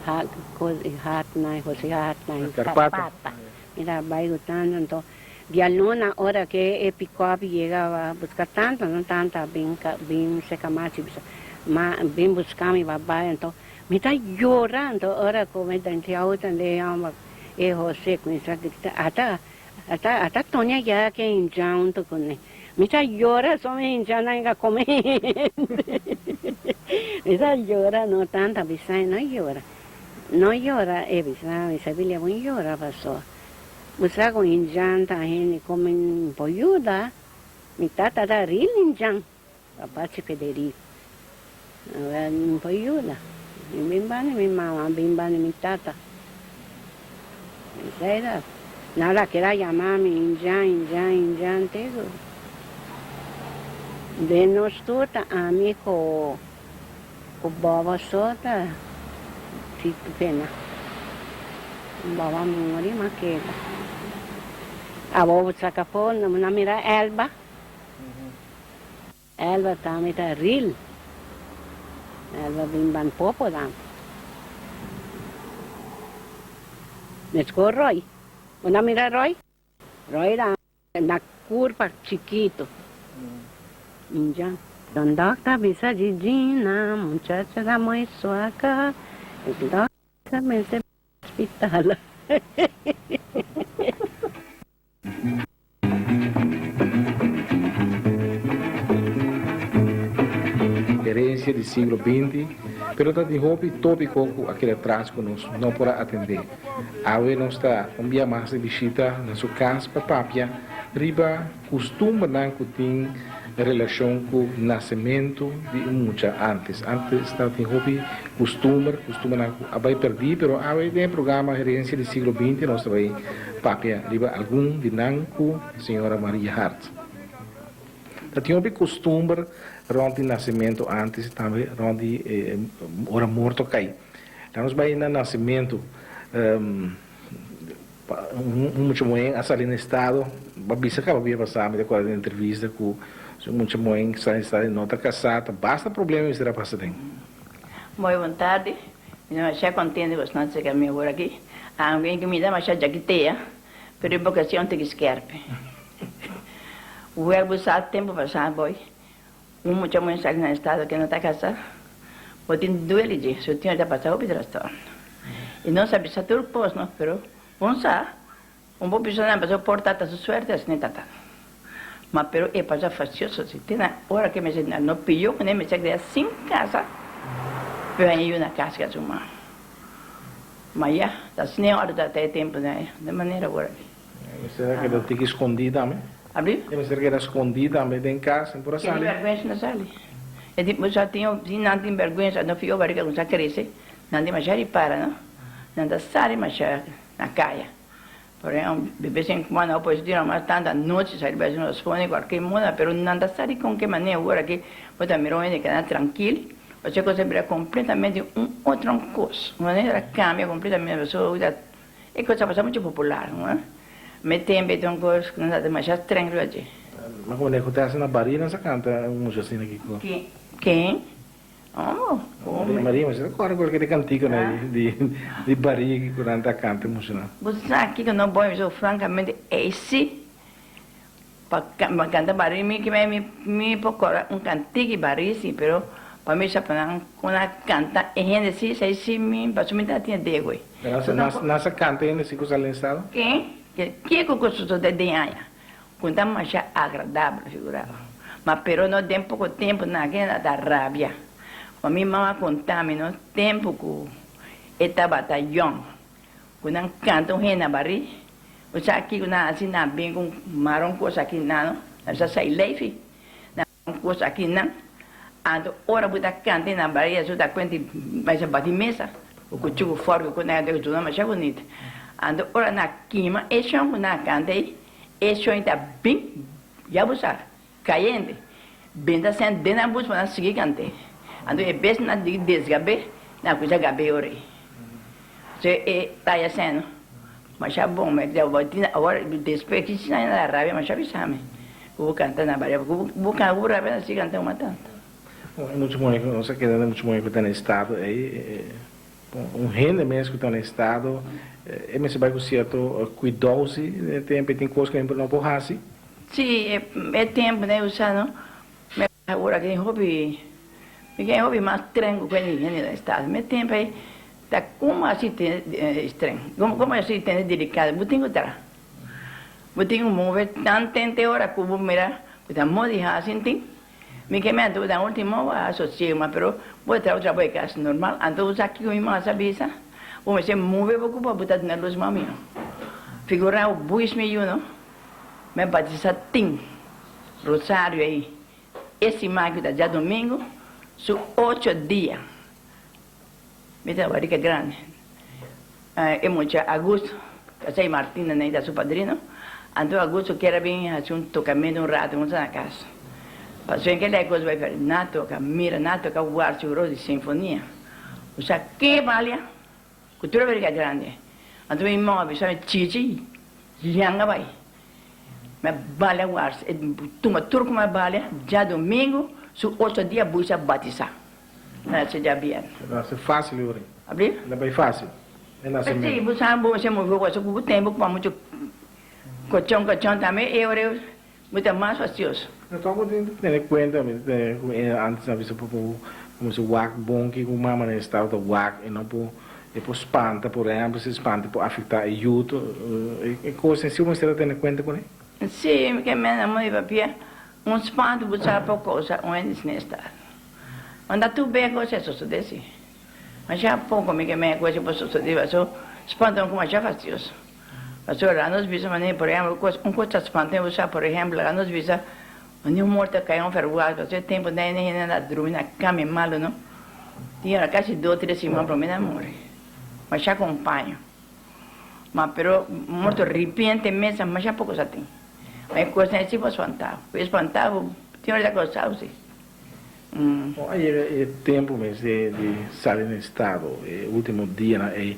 Hartnai, Jose Hartnai, Carpata. Mi ta bai cu tanta anto. Dialuna ora ke e pikòp yega a buska tantu no tanta bin bin seka mas i bisa ma bin buska mi pa bai anto mi ta yora anto ora ku mi ta den outo e hòmber e Jose kuminsá grita ata ata ata Tony a yega ke hincha huntu kuné mi ta yora so mi hincha nan ka kome hende mi ta yora no tanta bisa no yora no yora e bisa mi sa bilia bon yora paso. Bo sa ku indjan ta hende ku mi por yuda, mi tata ta ril indjan, papa si Federico. Awor mi por yuda, mi bin banda mi mama, bin banda mi tata. Esei ta, nada keda yama mi indjan, indjan, indjan te ku den nos tur ta ami ku. Ku baba so ta fitu pena. Baba muri ma keda. Abo bo saka afó bo na mira Elba. Elba tambe ta ril. Elba bin ban popo tambe. Meskos Roy. Bo na mira Roy? Roy ta na curpa chikito. Injan. Don dokter bisa di Gina, muchacha ta muy suaca, e dokter mester hospital. Herencia di siglo binti, pero ta tin hopi topico cu a keda tras cu nos no por a atende. Awe nos ta un bia mas di bishita na su cas pa papia riba custumbernan cu tin relacion cu nacementu di un mucha antes. Antes tabatin hopi custumber, custumbernan cu a bay perdi, pero awe den e programa Herencia di Siglo Binti nos ta bay papia riba algun di nan cu señora Maria Hart. Ta tin hopi custumber rond di nacementu antes y tambe rond di ora morto cay. Laat nos bai na nasementu. Un mucha muhé a sali na estado, bo a bisa kaba bia pasá, mi ta acorda den entrevista ku si un mucha muhé sali na estado i no ta kasá, ta basta problema mester a pasa den. Mooi bon tardi, mi ta masha contento ku esnan cerca mi awor aki, aunke mi ta masha djakitea, pero e bocacion ta ki skerpi. Wèl bo sa tempo pasá boy, Un mucha muhé sali na estado ke no ta kasá, bo tin duele dje, su tin ta pasa hopi trastorno. I nos a bisa tur kos no, pero un sa, un por bisa nan pasobra por tata su suerte asina e tata. Ma pero e pasa fastioso si, te na ora ke mester no piyo kuné mester keda sin kasa. Pero a yu na kas ka su mama. Ma ya, ta asina ora ta ta e tempu nan ei, den manera awor aki. E mester a keda tiki skondí tambe. Abri? E mester a keda skondí tambe den kas, no por a sali. Tin bèrgwensa na sali. E di, bo sa tin, si nan tin bèrgwensa, no fio barika kuminsá krese, nan tin masha ripara, no? Nan ta sali masha na kaya. Por ehempel, de bes en cuando pues dura mas tanto anochi sali bai haci nos pone cualkier moda, pero nan ta sa di con ke manera awor aki bo ta mira un hende keda trankil, osea cos a bira completamente un otro cos, un manera a cambia completamente pasobra e cos a pasa mucho popular, no? Me tempo e ta un cos cu nan ta demasiado streng riba dje. Ma como cu ta haci na bari nan sa canta un mucha asina kico? Ken? Oh, come. Maria, ma si ta kòrda kualke di kantikonan di di barigi ku nan ta kanta emoshonal. Bo sa kiko no bon so frankamente ei si pa kanta bari mi ki mi mi por kòrda un kantiki bari si pero pa mi sa pa nan kon a kanta e hende si esei si mi pasobra mi ta tin idea koe. Nan sa kanta e hende si ku sa lensado? Ken? Kiko ku sosode den aña? Cu ta masha agradabel, figuraba. Ma pero no den poco tempo nan a keda ta rabia. Cu mi mama conta mi no tempo cu e tabata yong, cu nan canta un hende na bari, bo sa kico nan haci, nan bin cu un maron cos aki nan no, nan bisa sai leifi. Un kos aki nan, anto ora bo ta kanta i nan baria su ta kuenta i bai sa bati mesa ku kuchu ku fòrk ku nan ta zona masha bunita. Anto ora nan kima e shon ku nan a kanta ei, e shon ta bin ya bo sa kayente, bin ta sent den nan bus pa nan sigui kant'é. Anto e bes nan di desgab'é, nan a kuminsá gab'é ora ei. So e taya seno masha bon me di awor despues ki si nan a rabia masha bisa mi ku bo kanta na baria ku bo kanta ku bo rabia nan si kanta uma tanto. E mucha muhé ku nos a keda na mucha muhé ku ta na estado ei un hende mes ku ta na estado e mester bai ku sierto kuidou si den e tempu e tin kos ku e no por hasi. Si e tempu nan e usa no. Awor aki tin hopi, mi ken hopi mas tren ku kende hende na estado. Mi tempu ei ta komo asi tene tren, komo asi tene delikado, bo tin ku traha. Bo tin ku move tan tente ora ku bo mira ku ta modi hasi tin. Mi ke mi anto ta ultimo bo a sosiego mas pero bo ta traha bo trabou e kas normal. Anto bo sa kiko mi mas a bisa, bo mester move bo ku bo ta duna lus mas mihó. Figura bo buis mi yu no. Mi a batisa tin rosario ei e siman ku ta djadumingu su ocho dia. Mi ta barika grandi. E mucha Augusto, Casey Martina nei ta su padrino, anto Augusto kier a bin hasi un tokamentu un rato huntu na kas. Pasobra en kende e kos bai fer, nan a toka, mira, nan a toka warchi groot di sinfonia. Bo sa ke balia? Ku tur a barika grandi. Anto mi mama bisa mi, Chichi, Yanga bai. Mi a balia wars, e tuma tur ku mi a balia, djadumingu su ocho dia buis a batisa. Na se djabièrnè. E ta hasi fásil ori. Abri? E ta bai fásil. E na se Si, meme. bo sa bo se move wasa ku bo tempu ku pa muchu kochon kochon tambe e ora bo ta mas fastioso. No tok bo tin tene kuenta, mi ta tene ku antes a bisa por como si wak bon ki ku mama na estado ta wak e no por E por spanta, por ehempel, si spanta e por afecta e yuto, e cos en si bo mester a tene cuenta cune? Si, mi ke menda muy papia, un spanto bo sa por causa un hende sin estado. Manda tur be cos a sosode si. Masha poco mi ke menda cos a por sosode, paso spanto un masha fastioso. Paso laga nos bisa manera, por ehempel, un cos ta spanta bo sa, por ehempel, laga nos bisa, un morto a cay un verwacht, paso e tempo nan hende a drumi na cama e malo no. Tin ora casi dos tres siman prome nan muri. Masha compaño. Ma pero morto ripiente mes masha poco sa tin. Ma e cosnan esi bo spanta bo. E spanta bo tin ora ta causa si. Con a yega e tempo mes di sali na estado e ultimo dianan ey?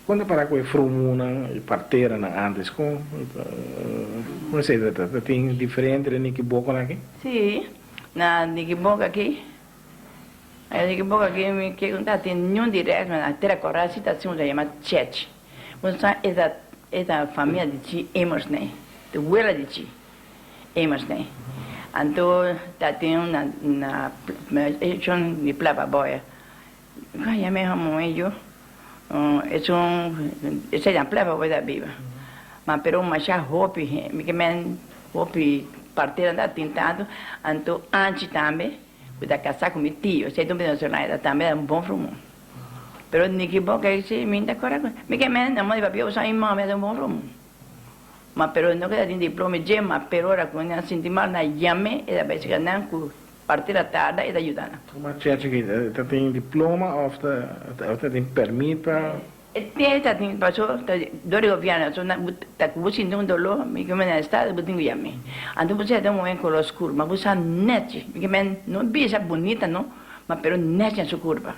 Con ta para cu e frumunan y parteranan antes? Con con esey ta trata? Tin diferente den Nikiboconan aki? Si, na Nikiboco aki. Ay di ki boka ki mi ke un ta tin niun di rèks na tera kòrá si ta sin un ta yama Chèch. Bo sa e ta e ta famia di chi Emers nei, di wela di chi Emers nei. Anto ta tin un na na e shon di Plapa Boya. Kon a yama e hòmber muhé yu? Esun esei na Plapa Boya ta biba. Ma pero masha hopi mi ke men hopi partera ta tin tantu. Anto Anchi tambe. Ku ta kasá ku mi tio, esei ta un venezolano, e ta tambe un bon frumu. Pero Nicky Boca ei si mi ta kòrda ku mi ke mende na moda di papia usa mi mama e ta un bon frumu. Ma pero no keda tin diploma dje, ma pero ora ku nan sinti mal nan yam'é e ta bai seka nan ku parti la tarda e ta yuda nan. Ma chechi ki ta tin diploma òf ta tin pèrmit pa. E te ta tin paso ta dor di gobierno so nan ta ku bo sinti un doló mi ke men na estado bo tin ku yam'é anto bo seta un muhé koló skur ma bo sa nèchi mi ke men no bisa bunita no ma pero nèchi na su kurpa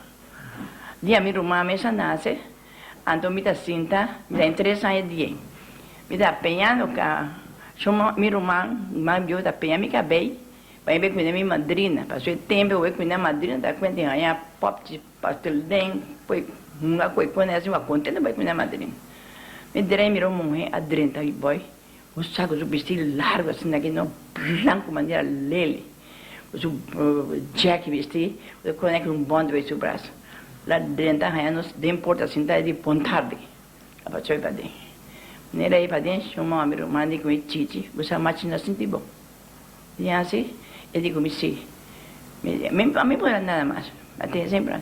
dia mi ruman mes a nase anto mi ta sinta mi ta den tres aña di mi ta peñando ka su mi ruman mas bieu ta peña mi kabei pa mi bai kuida mi madrina pasobra e tempo bo bai kuida madrina ta kuenta di haña pòpchi. Pastel den poi hunga ku e kone asi wa kontento bai ku na madrina. Mi drei mira un muhe a drenta i boi un sa ku su bisti largu asina ki no blanku manera leli ku su jèki bisti ku e kone ku un bònt bai su brasa. La drenta haña nos den porta sinta e di bon tardi a pasó e paden. Manera e paden su mama mi ruman di ku mi chichi bo sa machi no sinti bon. Di hasi e di ku mi si. Mi pa mi por nada mas. Ma tin sempre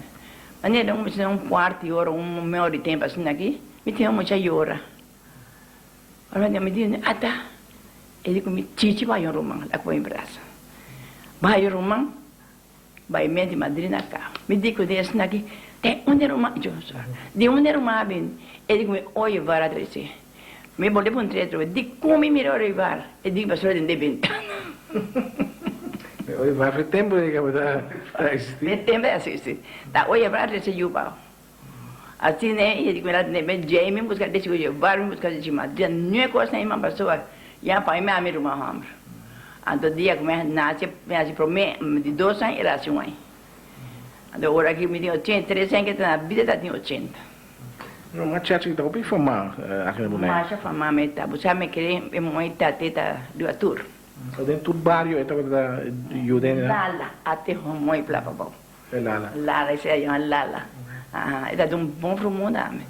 manera un bisna un kuart di ora un media ora di tempu asina aki mi tin mucha yora. Ora mi di ata e di ku mi chichi bai un ruman la ku mi brasa. Bai un ruman bai menti madrina ka. Mi di ku esnan aki te unda e ruman di unda e ruman a bini e di ku mi oye vara trese. Mi bolbe puntra e atrobe, di con mi mira Oivar? E di pasobra den de bentana. Oivar fe tempo ei tabata ta existi. Fe tempo ta existi. Ta Oivar trece yu pao. Asina e di cu mi la tene ben djei mi busca deci cu Oivar mi busca deci mas. Dia nue cos na iman pasobra ya pa mi mi ruman homber. Anto dia cu mi a nace mi a nace prome di dos aña el a haci un aña. Anto ora aki mi tin 83 aña ke ta na bida ta tin 80. No, ma chachi ta hopi famá aki na Bonaire. Masha famá mi ta. Bo sa mi kere e muhé tate ta dua tur. So den tur bario e tabata yuda hende nan? Lala, ate homoy pla pabou. E Lala. Lala, esei a yama Lala. Aha, e ta un bon frumu tambe.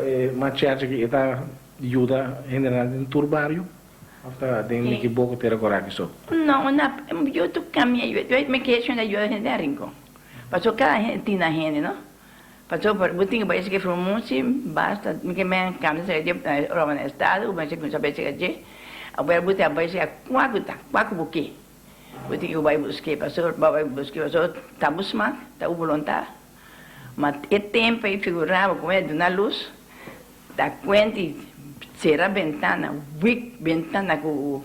E ma chachi aki e ta yuda hendenan den tur bario? Of ta den Nikiboko Tera Koraki so? No, una, yo tur camia yuda. Mi kere shon ta yuda hende den Rincon. Pasobra cada hende tin nan hende, no? Pasobra bo tin ku bai esaki frumunsi basta mi ke men kambia saka dje roba na estado bo mester kuminsá bai saka dje afuera bo ta bai saka kua ku ta kua ku bo ke bo tin ku bai busk'é pasobra bo bai busk'é pasobra ta bo smak ta bo boluntat ma e tempu ei figurá bo ku e duna lus ta kuenti sera bentana wik bentana ku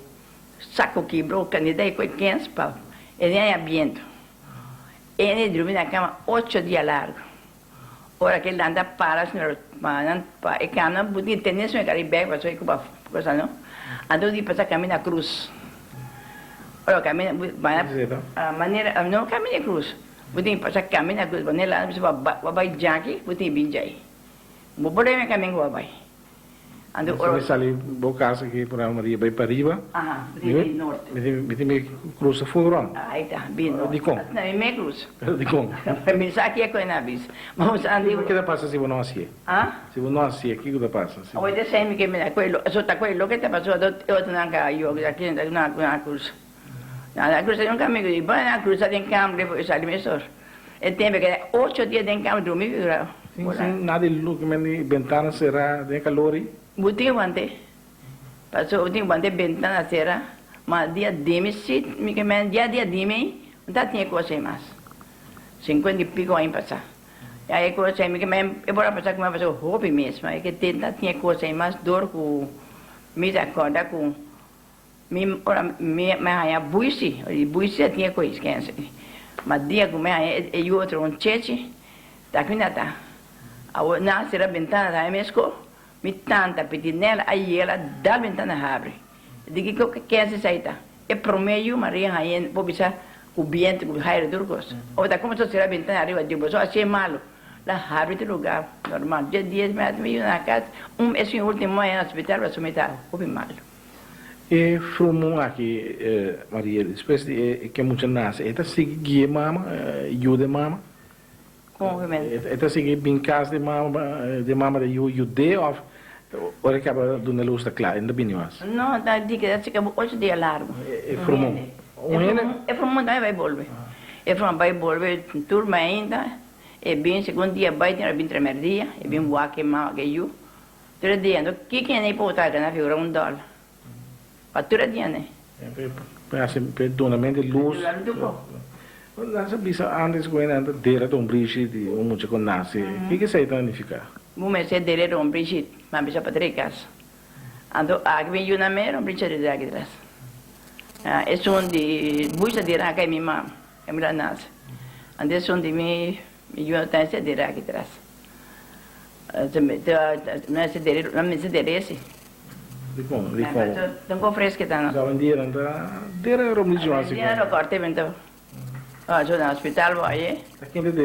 saku kibro kandida e koe kens pa e haña bientu. Ene drumi na kama ocho dia largu. Ora ke lanta para señor pa nan pa e kama nan buti tene su e kari bek pasobra e kuba cosa no. Anto di pasa kamina krus. Ora kamina manera no kamina krus buti pasa kamina krus manera lanta bisa bo bai djaki buti bin djai. Bo por reme kaminda ku bo bai. Anto ora. Mi sali bo casa aki por Ave Maria bai pariba. Aha, mi tin bin norte. Mi tin bin cruza Fulron. Ahí ta, bin norte. Dikon? Asina mi me cruza. Pero dikon? Mi sa kico e na bisa. Ma bo sa Kiko ta pasa si bo no hacié? Ah? Si bo no hacié, kiko ta pasa? Awor ta esei mi ke mira cu e lo, so ta cu e loke ta pasa e otronan ka yoga aki nan a cruza. Nan a cruza den un camingo di bon nan a cruza den cama despues e sali mesor. E tempo e keda ocho dia den cama drumi figurao. Sin sin nada di luk men di bentana sera den calor i. Bo tin wante pasobra bo tin wante bentana sera ma dia dimi si mi ke men dia dia dimi no ta tin e cos ei mas cincuenta y pico aña pasa ya e cos ei mi ke men e por a pasa ku mi a pasa hopi mes ma e ke tin ta tin e cos ei mas dor ku mi ta acorda ku Mi ora mi mi haña buisi, di buisi a tin e kois kense. Ma dia ku mi haña e yu otro un chechi, ta kina ta. Awor nan a sera bentana tambe mesko, mi tanta Pitinela a yega la dal bentana habri. Di kiko ke kense esei ta? E prome yu Maria haña por bisa ku bientu ku haire tur kos. Ora ta komo so sera bentana ariba di boso hasié malu, la habri tur lugar normal. Dje dies mi a mi yu na kas, un esun ultimo a haña na hospital pasobra mi ta hopi malu. E frumun aki, Maria, despues di e ke mucha nase, e ta sigui guia e mama, yuda e mama? Kon ke men? E ta sigui bin kas di mama, di mama ta yu yud'é òf ora e kaba duna lus ta kla, e no ta bini mas? No, ta di keda seka bo ocho dia largu. E frumun? Un hende? E frumun tambe bai bolbe. E forma bai bolbe tur mainta, e bin segun dia bai tin ora bin tremerdia, e bin wak e mama ku e yu. Tur e dia, anto kiko hende por ta gana figura un dòler pa tur e dia ne? Pa hasi pa e duna mente lus. Duna lus tur Nan sa bisa antes ku nan ta dera ta un brishi di un mucha ku nase. Kiko esei ta nifiká? Bo mester dera ta un brishi, ma bisa pa trei kas. Anto aki bin yuna mero un brishi di aki tras. Esun di bush ta dera aki mi mama, e mi la nase. Anto esun di mi yuna ta ese dera aki tras. Nan mester dera ese. Dikon? Dikon? Ta un kos freske ta no. Awendia nan ta dera romijo asi. Awendia nan lo korte bento. Aso na hospital bo aye. Ta kende de.